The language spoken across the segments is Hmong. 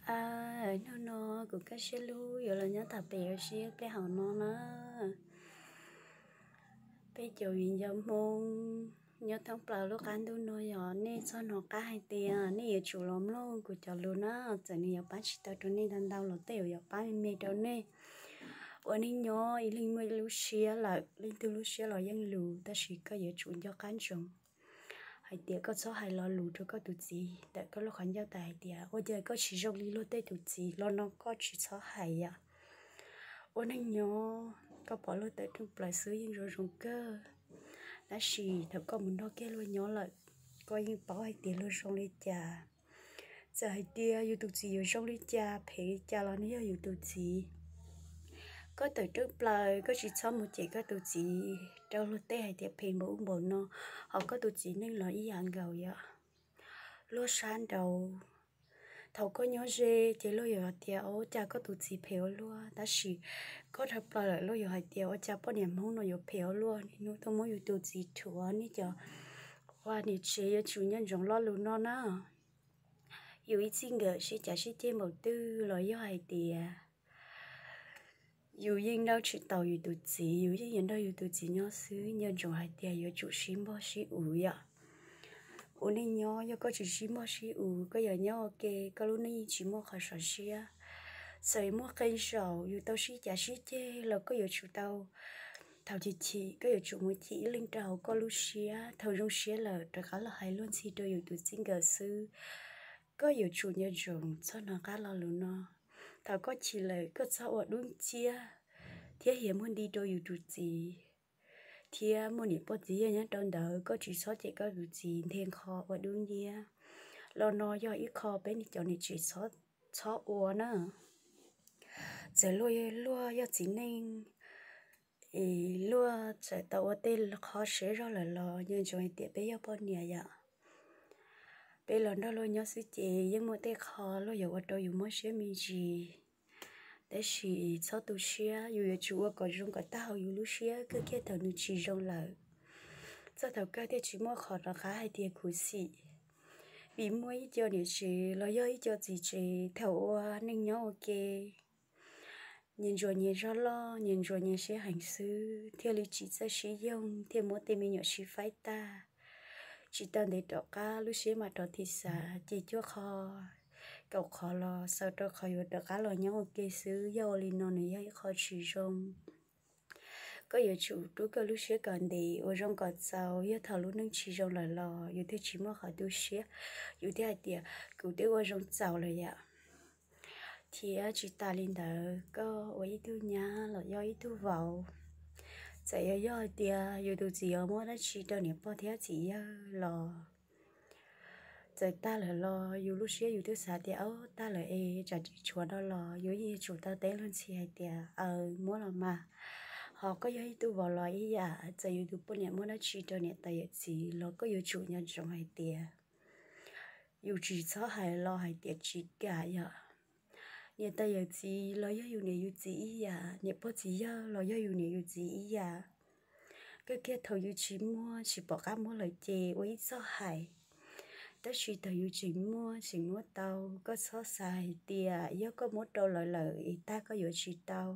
A, hnub no kuv Kaj Siab Hlub yuav los nyob tham pem ua si peb hauv no na. Peb cov viv ncaus Hmoob nyob thoob plaws lub qab ntuj no, yog nej txhob hnov qab hais tias nej yuav tsum los mloog kuv cov lus na. Txawm nws yuav pab tsis tau rau nej ntau ntau los tej zaum yuav pab me me rau nej. Ua neej nyob ib leeg muaj ib lub siab lawm, leej twg lub siab los yeej lus, tab sis koj yuav tsum nco qab ntsoov hais tias koj txhob hais lo lus rau koj tus txiv ntawm koj lub qhov ncauj tas hais tias ua cas koj tsis zoo li luag tej tus txiv los no, koj tsis txhob hais yom. Ua neej nyob koj pom luag tawm rooj plaws xwb yeej zoo zoo kawg, tab sis thaum koj mus nrog kiag luag nyob lawm, koj yeej paub hais tias luag zoo li cas. Txawm hais tias yus tus txiv yuav zoo li cas phem li cas los nws yog yus tus txiv. Koj tawm rooj plaws koj tsis txhob mus cem koj tus txiv rau luag tej hais tias phem npaum ub npaum no, ho koj tus txiv neej los ib yam nkaus yom. Luag sab nraud, thaum koj nyob ze ces luag yuav hais tias ua cas koj tus txiv phem ua luaj, tab sis koj dhau plaws lawm luag yuav hais tias ua cas poj niam Hmoob no yuav phem ua luaj, niaj hnub tuaj muab yus tus txiv rhuav, niaj cov ua niam tsev yuav tsum nco ntsoov lo lus no na. Yus ib txij nkawm sib cav sib ceg npaum twg los yog hais tias yus yeej nrauj tsis tau yus tus txiv, yus yeej yuav nrog yus tus txiv nyob xwb, nco ntsoov hais tias yuav tsum sib npog sib us yom. Ua neej nyob yog koj tsis sib npog sib us, koj yuav nyob ua ke, koj lub neej yeej tsis muaj qhov sov siab. Txawm muaj qee zaum yus tau sib cav sib ceg los koj yuav tsum tau, thaum chim chim koj yuav tsum mus chim ib leeg rau hauv koj lub siab, thaum zoo siab lawm rov qab los hais luag ntxhi rau yus tus txij nkawm xwb. Koj yuav tsum nco ntsoov txhob hnov qab lo lus no. Thaum koj chim lawm koj txhob ua dub nciab thiab hiav muag nti rau yus tus txiv, thiab muaj niam pog txiv yawg nyob rau ntawd, koj tsis txhob cem koj tus txiv nthe nqho ua dub nciab. Lo no yog ib qho peb cov niam tsev txhob ua na. Txawm luag, luag yog txiv neej, luag txawm tau ua tej qho siab zog lawm los nco ntsoov hais tias peb yog poj niam yom. Peb los nrog luag nyob xwb ces yeej muaj tej qho luag yuav ua rau yus mob siab me ntsis. Tab sis txhob tu siab, yus yuav tsum ua kom zoo kom tag hauv yus lub siab, kawg kiag thaum nws tsis zoo lawm, txog thaum kawg thiaj tsis muaj qhov rov qab hais tias khuv xim. Vim muaj ib co niam tsev los yog ib co txiv tsev thaum ua neej nyob ua ke, nyias ntsuas nyias zog loj, nyias ntsuas nyias siab heev xwb thiaj li tsis txawj sib yoog, thiaj muab tej me nyuam sib faib tag, tsis tau ntev rov qab lub siab mas rov thim xav, ces cuaj qho kaum qhov los xaus rau qhov yuav rov qab los nyob ua ke xwb. Yog ua li no nws yog ib qho tsis zoo. Koj yuav tsum rub koj lub siab kom ntev, ua zoo kom txaus, yog thaum lub neej tsis zoo lawm los yus thiaj tsis muaj qhov tu siab, yus thiaj hais tias kuv twb ua zoo txaus lawm yom. Thiab tsis tas li ntawd, koj ua ib tug nyab los yog ib tug vauv, txawm yog, yog hais tias yus tus txiv yuav muab dab tsi rau niam pog thiab txiv yawg los, txawm tag lawm los yus lub siab yus twb xav tias, Au, tag lawm es tsam tsis tshuav no los, yus yeej yuav tsum tau teb luag ntxhi hais tias, Aws, muab los mas. Ho koj yog ib tug vauv los ib yam, txawm yus tus poj niam muab dab tsi rau niam tais yawm txiv los koj yuav tsum nco ntsoov hais tias yus tsis txhob hais los hais tias tsis kam yom. Niam tais yawm txiv los yog yus niam yus txiv ib yam, niam pog txiv yawg los yog yus niam yus txiv ib yam. Kawg kiag thaum yus tsis muaj, tsis pom qab muab lawm ces ua ib txoj hais. Tab sis thaum yus tseem muaj, tseem muab tau, koj txhob xav hais tias yog koj muab rau lawv lawm es tag koj yuav tsis tau.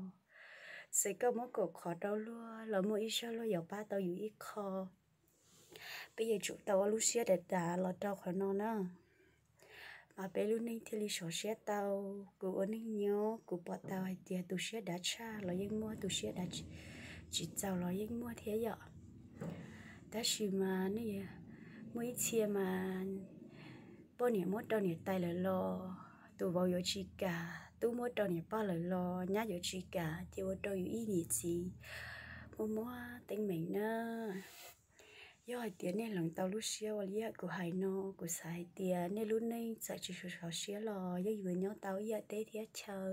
Txawm koj muab kaum qhov rau luag los muaj ib zaug luag yuav pab tau yus ib qho. Peb yuav tsum tau ua lub siab dav dav los rau qhov no na, mas peb lub neej thiaj li sov siab tau. Kuv ua neej nyob kuv pom tau hais tias tus siab dav tshaj los yeej muaj, tus siab dav tsis txaus los yeej muaj thiab yom. Tab sis mas nej, muaj ib txhia mas poj niam muab rau niam tais lawm los tus vauv yuav tsis kam, tub muab rau niam pog lawm los nyab yuav tsis kam, ces ua rau yus ib niam txiv muaj muab teeb meem na. Yog hais tias nej hloov tau lub siab ua li yam kuv hais no, kuv xav hais tias nej lub neej txawm tsis sov siab los yeej yuav nyob tau ib yam teb thiab chaw.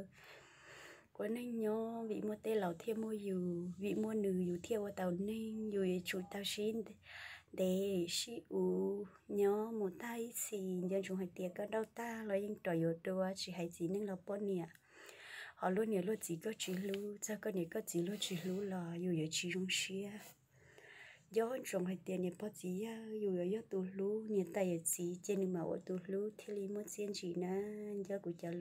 Ua neej nyob vim muaj tej laus thiaj muaj yus, vim muaj nws yus thiaj ua tau neeg, yus yuav tsum tau sib ntev sib uv nyob mus tag ib txhis. Nco ntsoov hais tias koj nrauj tag los yeej rov yuav dua, tsis hais txiv neej los poj niam. Ho luag niam luag txiv koj tsis hlub, txog koj niam koj txiv luag tsis hlub los yus yuav tsis zoo siab. Nco ntsoov hais tias niam pog txiv yawg yus yuav yog tus hlub, niam tais yawm txiv ces nws mam ua tus hlub thiaj li muaj txiaj ntsig na. Nco kuv cov